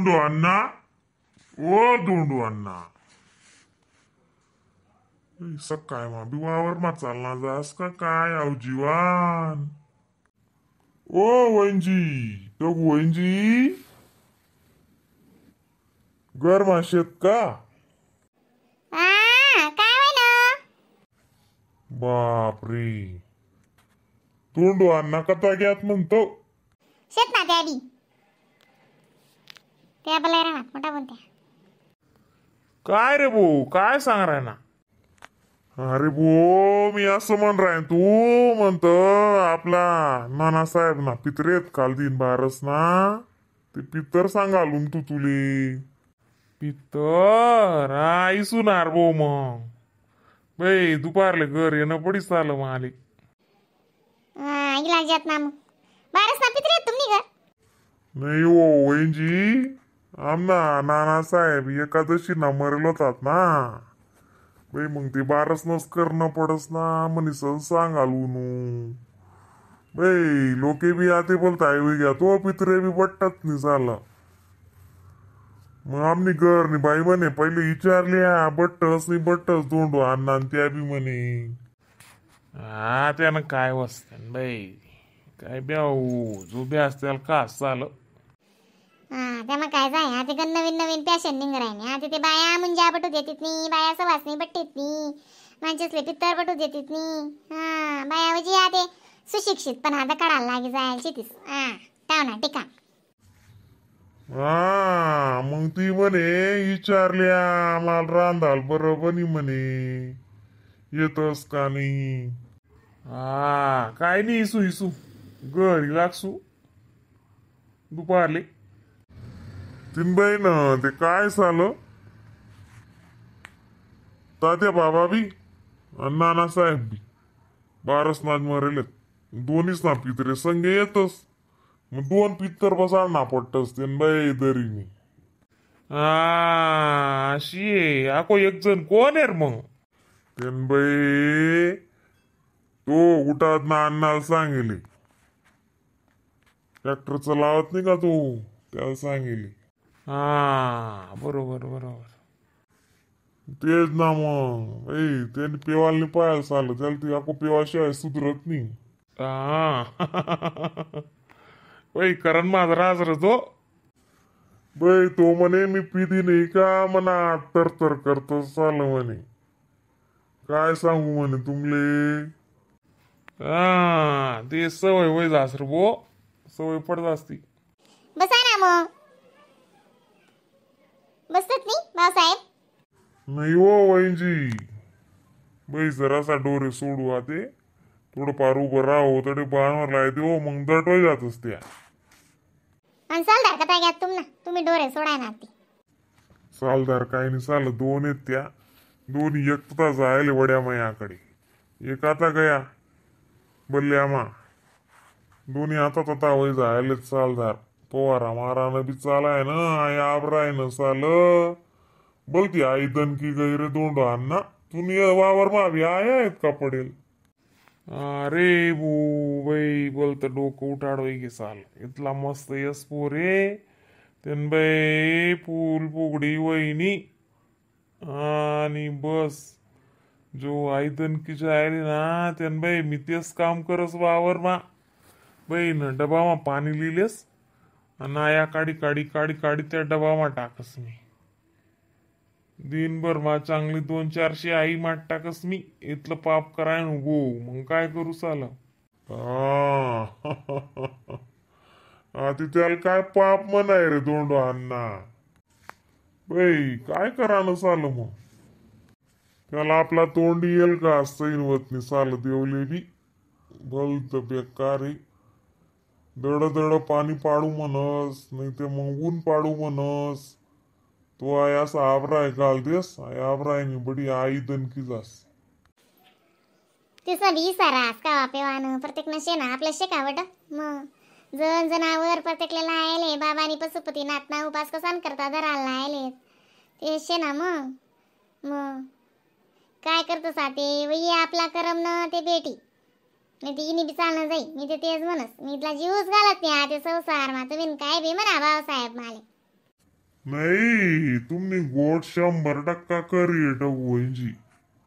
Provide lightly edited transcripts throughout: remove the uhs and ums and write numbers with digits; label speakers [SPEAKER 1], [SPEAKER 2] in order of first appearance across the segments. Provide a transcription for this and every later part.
[SPEAKER 1] Dhondu अण्णा, ओ धोंडू अण्णा, सकाळ मा बी वावर मा चालना जास का काय आव जीवान? ओ वैंजी, तो वैंजी गरमा शेत का?
[SPEAKER 2] काय होय?
[SPEAKER 1] बापरे, धोंडू अण्णा कथा घ्यात म्हणतो.
[SPEAKER 2] शेत ना त्या बी त्या बलाय राहणार मोठा बोलत्या.
[SPEAKER 1] काय रे भाऊ, काय सांग राय ना? अरे भो, मी असं म्हण राय, तू म्हणत आपला नानासाहेब ना पितरेत काल दिन बारस ना, ते पितर सांगालून तू तुले. पितर आईसुनार भाऊ, मग बाई दुपारले घर येणं पडीच आलं माले.
[SPEAKER 2] इला जात ना मग बारस ना पितरेत तुम्ही घर?
[SPEAKER 1] नाही हो वैंजी, आमना नानासाहेब एकादशी ना मरेल होतात ना बाई, मग ते बारस नस करणं पडस ना म्हणे सांगालू नू. बाई लोके बी आते बोलता आई घ्या तो पित्रे बी बट्टत नाही झालं. मग आमनी घर नी बाई म्हणे पहिले विचारली बट्टस नाही बट्टस दोंडू अण्णा त्या बी म्हणे. हा त्यानं काय वसत बाई, काय ब्याऊ जो ब्यास त्याला का चाल.
[SPEAKER 2] हा त्या मग काय जाय आता गण नवीन नवीन फॅशन निघ राहिने आता, ते बाया मुंजा पटू देतीत नाही, बाया सवासणी बट्टीत नाही, माणसेसले पित्तर पटू देतीत नाही. हा बाया म्हणजे आता सुशिक्षित पण आता काढायला लागे जायला शेतीस. हा टावना टिका.
[SPEAKER 1] हा मग ती म्हणे विचारल्या मला रांधाल बरोबर नाही म्हणे येतस का नाही. हा काय नाही इसू इसू घरी लागसू दुपारले. तीन बाई ना ते काय झालं, तात्या बाबा बी आणि नानासाहेब बी बारस नाच मरेलेत, दोन्हीच ना पित्रे संगे येतस, मग दोन पित्तर बसाल ना पडतस ते बाई दरीने. हा अशी आहे आको एक जण कोण आहे मग? तेन बाई तो उठात ना अण्णाला सांगेले, ट्रॅक्टर चालवत नाही का तो, त्याला सांगेले. हा बरोबर बरोबर तेच ना मग. ए त्याने पेवाला नाही पाहायला चाललं त्याला, ती आको पेवाशिवाय सुधरत नाही. हा बाई करण माझा राजर तो बाई, तो म्हणे मी पिदी नाही का म्हणा तर तर करतो चाल म्हणे, काय सांगू म्हणे तुमले. हा ते सवय वय जास रे बो, सवय पडत असती.
[SPEAKER 2] बसा ना मग, बसत नाही भाऊसाहेब?
[SPEAKER 1] नाही हो वैंजी बाई, जरासा डोरे सोडू आते थोडंफार उभं राहो तरी बाणवर लायते हो, मग दटवाय जातच त्या.
[SPEAKER 2] आणि चालदार कथा घ्या तुम ना, तुम्ही डोरे सोडाय ना ती.
[SPEAKER 1] चालदार काय नाही चाल, दोन आहेत त्या, दोन्ही एकता जायले वड्या मायाकडे, एक आता गया बल्ल्या मा, दोन्ही आता तता वय जायले चालदार. पवारा मारानं बी चालाय ना, आई आबराय ना चाल, बोलती आई दणकी गई रे दोंडो अण्णा, तुम्ही वावर मावी I आहेत का पडेल. अरे बू बाई बोलत डोकं उठाडोय की चाल, इथला मस्त यस पोरे त्यान बाई फुल फुगडी वहिनी आणि बस जो आई दणकी जायली ना त्यान बाई मी तेच काम करस वावर मा बाई न डबामा पाणी लिहिलेस आणि आया काडी काडी काडी काडी त्या डबामा टाकस मी दिनभर मा चांगली 200-400 आई माट टाकस मी, इथलं पाप कराय गो मग काय करू चाल. आता त्याला काय पाप म्हणाय रे दोंडो अण्णा बाई, काय करानं चाल मग त्याला आपला तोंड येईल का सैनवत नाही चाल देवले बी भलत बेकार आहे. दड दड पाणी पाडू म्हणस नाही ते मग ऊन पाडू म्हणस, तो I असा आबराय घाल देस, I आबराय बडी आई दणकी जास.
[SPEAKER 2] तेच ना बी सारास का पेवानं प्रत्येक नशे ना आपल्या शेकावट मग जण जनावर प्रत्येकला आयले बाबानी पशुपती नातना उपास कसान करता धराला आयले ते शे ना मग. मग काय करतो साते वई आपला करम न ते बेटी नाही ती इनी बी चालणं जाई, मी ते तेच म्हणस, मी इथला जीवच घालत नाही ते संसार मा, तुम्ही काय बी म्हणा भाऊसाहेब माले.
[SPEAKER 1] नाही तुम्ही गोड 100% करी टगू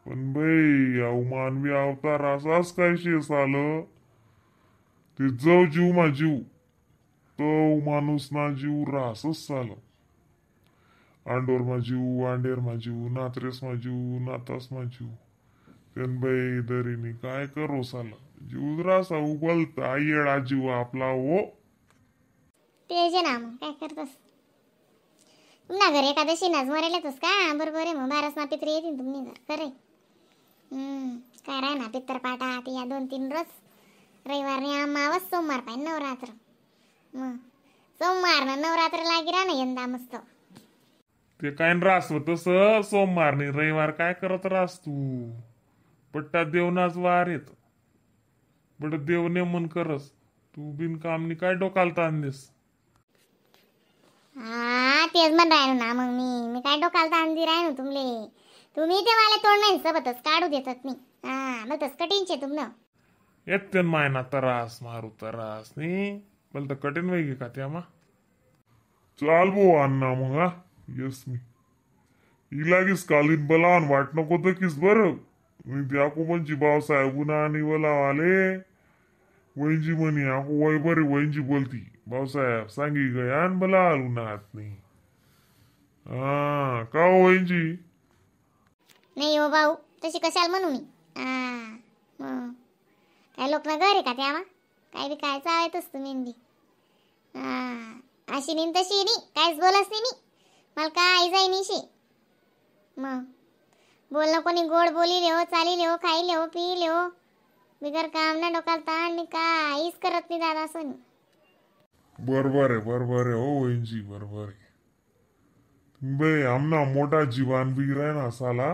[SPEAKER 1] पण बाई अहो मानवी अवतार असाच काय शे सालं ते जव जीव मा जीव तो माणूस ना जीव रासच सालं आंडोर मा जीव आंडेर मा जीव नात्रेस मा जीव नातास मा जीव त्यान बाई दरीनी काय करो सालं जीव रासा उबलता येडा जीव आपला हो.
[SPEAKER 2] ते जे ना मग काय करतस तुमना घर एकादशी नाच मरेलच का बरोबर आहे मग बारास ना पित्री येतील तुम्ही घर खरे. काय राय ना पित्तर पाटा ते या 2-3 रोज रविवारने अमावस सोमवार पाहिजे नवरात्र मग सोमवार ना नवरात्र लागी राह ना यंदा मस्त.
[SPEAKER 1] ते काय रास तसं सोमवार नाही रविवार काय करत रास तू पट्टा देवनाच वार येत बट देव नेमन करस तू बिनकामनी काय डोकाला ताण देस.
[SPEAKER 2] हा तेच म्हण राहिलो ना मग मी मी काय डोकाला ताण दे राहिलो तुमले तुम्ही ते मला तोंड नाही सबतच काढू देतात नाही. हा मग तस कठीणचे तुमनं
[SPEAKER 1] येते माय ना त्रास मारू त्रास नाही बोल तर कठीण वैगे का त्यामा चाल बो अण्णा मग हा येस मी इलागीस कालीन बलावन वाट नको तर किस बरं मी त्या म्हणजे भाऊसाहेब आणि बोलाव आले वैंजी म्हणी आको वय बरी वैंजी बोलती भाऊसाहेब सांगी गयान बोला आलू नात नाही. हा का हो वैंजी?
[SPEAKER 2] नाही हो भाऊ तशी कशाला म्हणू मी. हा काय लोक ना घर आहे का त्यामा काय बी काय चावायतच तुम्ही बी. हा अशी नाही तशी नाही काहीच बोलच नाही मी मला काय जाई नाही शी मग बोलणं कोणी गोड बोलिले हो चालिले हो खाईले हो पिले हो बिगर काम ना डोकाला ताण मी काहीच करत नाही दादा सोनी.
[SPEAKER 1] बरोबर आहे बरोबर आहे हो वैंजी बरोबर आहे. बे आमना मोठा जीवान बी राय ना साला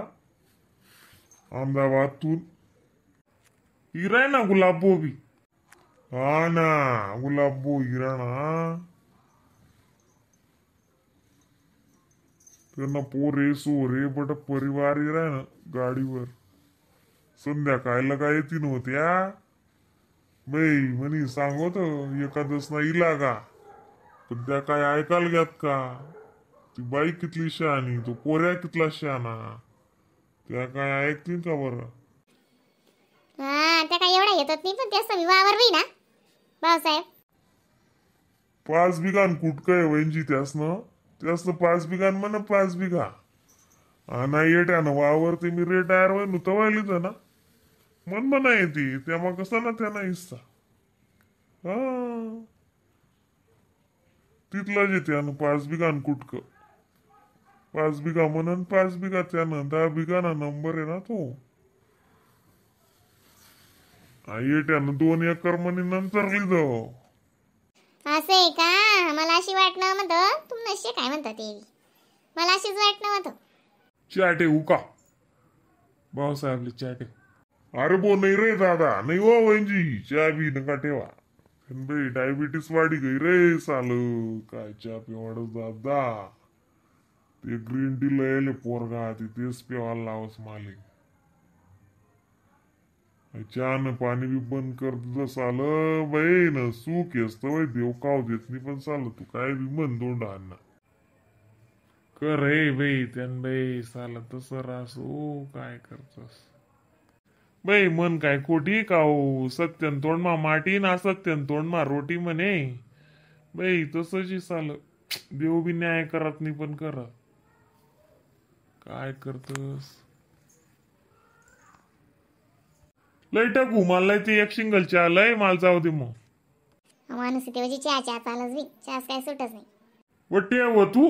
[SPEAKER 1] अहमदाबादतून हिराय ना गुलाबो बी. हा ना गुलाबो हिरा ना त्यांना पोरे सोरे बट परिवार हिराय ना गाडीवर संध्याकाळला काय येतील होत्या बाई म्हणी सांगत एकादस ना इला का पण त्या काय ऐकायला घ्यात का ती बाई कितली शहाणी तो पोऱ्या कितला शहाणा त्या काय ऐकतील का बरं.
[SPEAKER 2] हा त्या काय एवढा येतात नाही पण त्या वावर बी ना भाऊसाहेब
[SPEAKER 1] 5 बिघान कुटकं आहे वैंजी त्यासनं त्यासनं 5 बिघान म्हण 5 बिघा नाही येट्या ना वावर ते मी रिटायर होईन तवायलीच ना मन म्हणा येते त्यामा कसा ना त्यांना हिस्सा. हा तिथलाच येते आणि 5 बिघान कुटक 5 बिघा म्हणून 5 बिघा त्यानं 10 बिघा ना नंबर आहे ना तो येट्यानं 2 एकर म्हणे नंतर लिहिलं.
[SPEAKER 2] असं आहे का? मला अशी वाटणं म्हणत तुम नशे काय म्हणतात ते मला अशीच वाटणं म्हणतो.
[SPEAKER 1] चाटे उका भाऊसाहेबले चाटे. अरे बो नाही रे दादा नाही हो वैंजी चहा बी नका ठेवा बाई डायबिटीस वाढी गई रे साल काय चहा पिवाड दादा ते ग्रीन टी लयले पोरगा ते तेच पिवायला लावस माले चहा न पाणी बी बंद कर तुझं साल बाई न सुख असतं बाई देव काव देत नाही पण चाल तू काय बी म्हण दोंडा अण्णा कर रे बाई त्यान बाई साला तसं रासो काय करतस बाई मन काय खोटी का हो सत्यन तोंडमा माटी ना सत्यन तोंडमा रोटी म्हणे बाई तसंच साल देव बी न्याय करत नाही पण कर काय करतस. लय टाकू मला लय ते एक सिंगल चहा लय माल जाऊ दे मग
[SPEAKER 2] माणूस ते चहा चहा चालच बी चहाच काय सुटच नाही.
[SPEAKER 1] वट्टे व तू